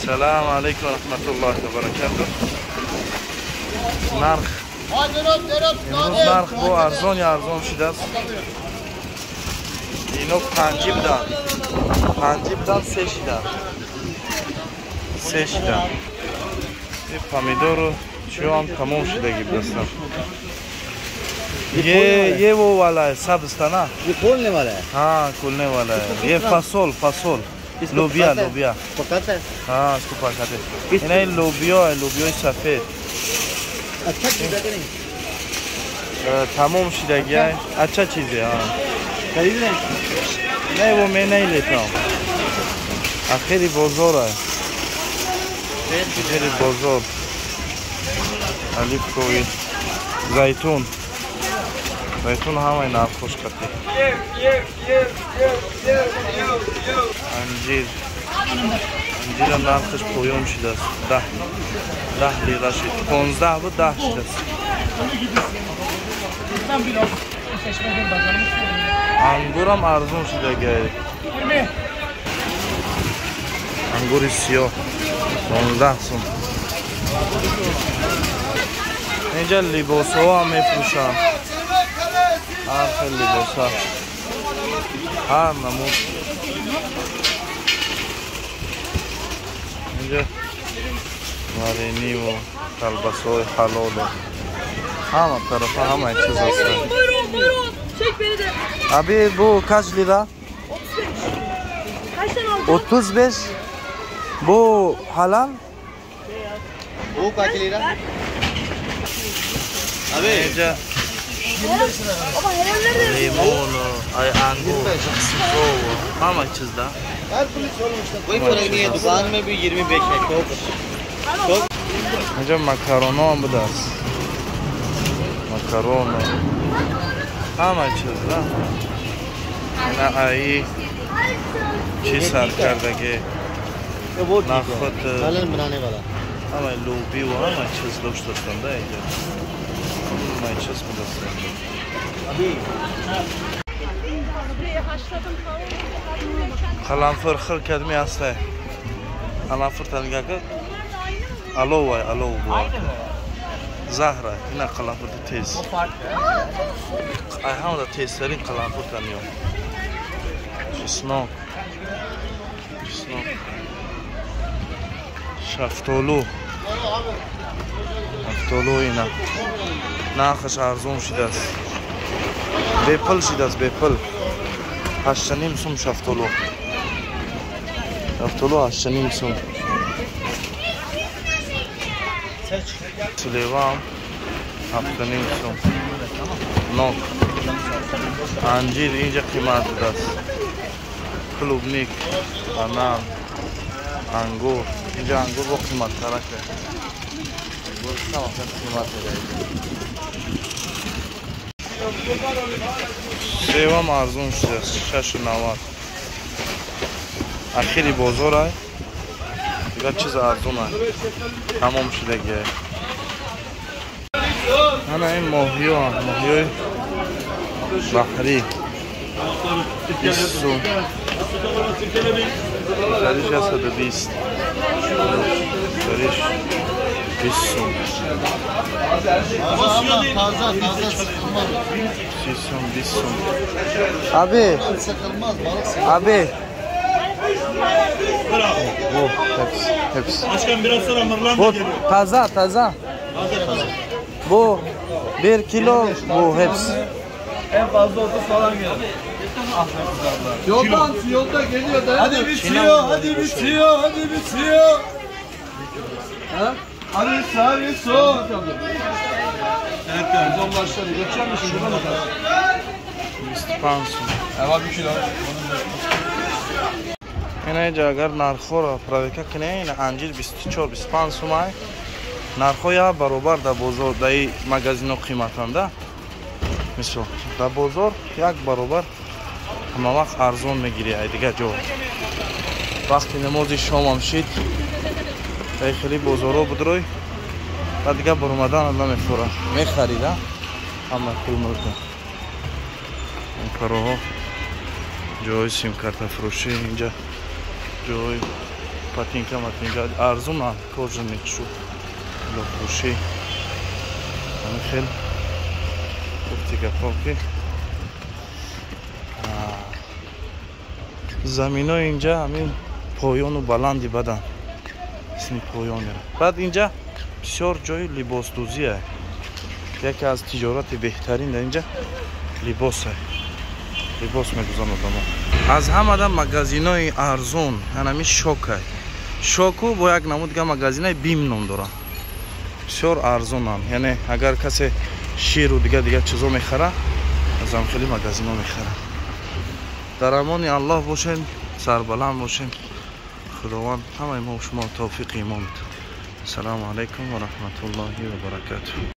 Салам алейкум рахматуллоҳи ва баракатуҳ. Нарх имрӯз нарх бо арзон я арзон шудааст. Ино панҷи будан. Панҷи будан се шидан. Се шидан. Ин помидору чиёам тамом шудаги будастан. ये वो वाला है सब्ज था ना, ये खोलने वाला है। हाँ खोलने वाला है। ये फसोल फसोल लोबिया लोबिया पकाता है। हाँ इसको पकाते हैं। नहीं लोबिया है, लोबिया सफेद। अच्छा चीज है नहीं तमाम शिदा है, अच्छा चीज़ है। हाँ खरीद रहे हैं? नहीं वो मैं नहीं लेता हूँ। आखिरी बाजार है, आखिरी बाजार। оливковый зайтун, зайтун ҳамаи нархош кати. Анҷир, анҷира нархаш поён шудааст. 10 лира шуд, 15 буд 10 шудааст. Ангурам арзон шудагай. Ангури сиёҳ 15 сум. Инҷа либосҳо ҳам мефурӯшанд. Ҳар хел либосҳо, ҳар намуд. Инҷа варениву колбасҳои ҳалолу ҳама тарафа ҳамаи чиз аст. Abi bu kaç lira? 35. Bu halal? Bu kaç lira? Abi inca limon, ay angur, ҳама чиз да. कोई फर्क नहीं है, दुकान में भी 25 है। Инҷа макароно ҳам будааст. Макароно ҳама чиз да. На ай чӣ сар кардаги нахуд ҳамаи лӯбиву ҳама чиз доштастанд да инҷа. Ҳамаи чиз будааст. Қаламфир хир кадми ҳастай. Қаламфир тангака аловай алов бу. Заҳра ина қаламфирда тез. Ай ҳамада тезтарин қаламфир таниё. Чеснок. Чеснок. Шафтолу. Шафтолу ина. Нархаш арзон шудааст. Бепул шудааст, бепул. 8.5 сум шафтолу. Шафтолу 8.5 сум. Сливам 7.5 сум. Нок. Анҷир инҷа қимат будааст. Клубник, банан, ангур. Инҷа ангур бо қиматтарак. Ангур камакам қимат медаҳад. Севам арзон шудааст, 6.90. Ахири бозор ай. Дигар чиз арзон ай. Тамом шудаги ай. Ана ин моҳиё, моҳиёи баҳрӣ. 20 сум. Зариш 120. Зариш 20 сум. 30 сум, 20 сум. Abi, abi. Bu hepsi, hepsi. Başkan biraz sonra mırlan da Bu geliyor. taza, taza. Bu 1 kilo, bu hepsi. En fazla 30 falan gelir. Yoldan, yolda geliyor da. Hadi bitiyor, hadi bitiyor, hadi bitiyor. Ha? Hadi sağ ve sol. Sezon başladı. Geçen mi şimdi? Buna bakalım. 25 сум. Evet, 1 kilo. Ина инҷа агар нархҳоро проверка кунем, ина анҷир 24, 25 сум ай. Нархҳо як баробар дар бозор, дар ин магазино қиматанд да. Мисол, дар бозор як баробар ҳама вақт арзон мегирӣ ай дигар ҷо. Вақти намози шомам шид, дар хеле бозорҳо будрой, ва дигар баромадан намефурад. Мехарид, а? Ҳама пул мулка. Ин пароҳо ҷои симкартафурӯшӣ, инҷа ҷои Патинка матинка арзунанд, кожаный шу лофурӯшӣ. Ҳамин хел гуфти гапҳо, ки заминои инҷа ҳамин поёну баланди бадан, қисми поён мера. Баъд инҷа бисёр ҷои либосдӯзие. Яке аз тиҷорати беҳтарин дар инҷа либосе, либос медӯзанд одамо. Аз ҳамада магазинои арзон ҳанами Шокай, Шоку бо як намуд дига магазинаи Бим ном дорад, бисёр арзонанд. Яъне агар касе ширу дига дига чизо мехара, аз ҳамхели магазино мехара. Дар амони Аллоҳ бошем, сарбаланд бошем. Худованд ҳамаи мо шумо тавфиқи имон. Ассалому алайкум ва раҳматуллоҳи ва баракатуҳ.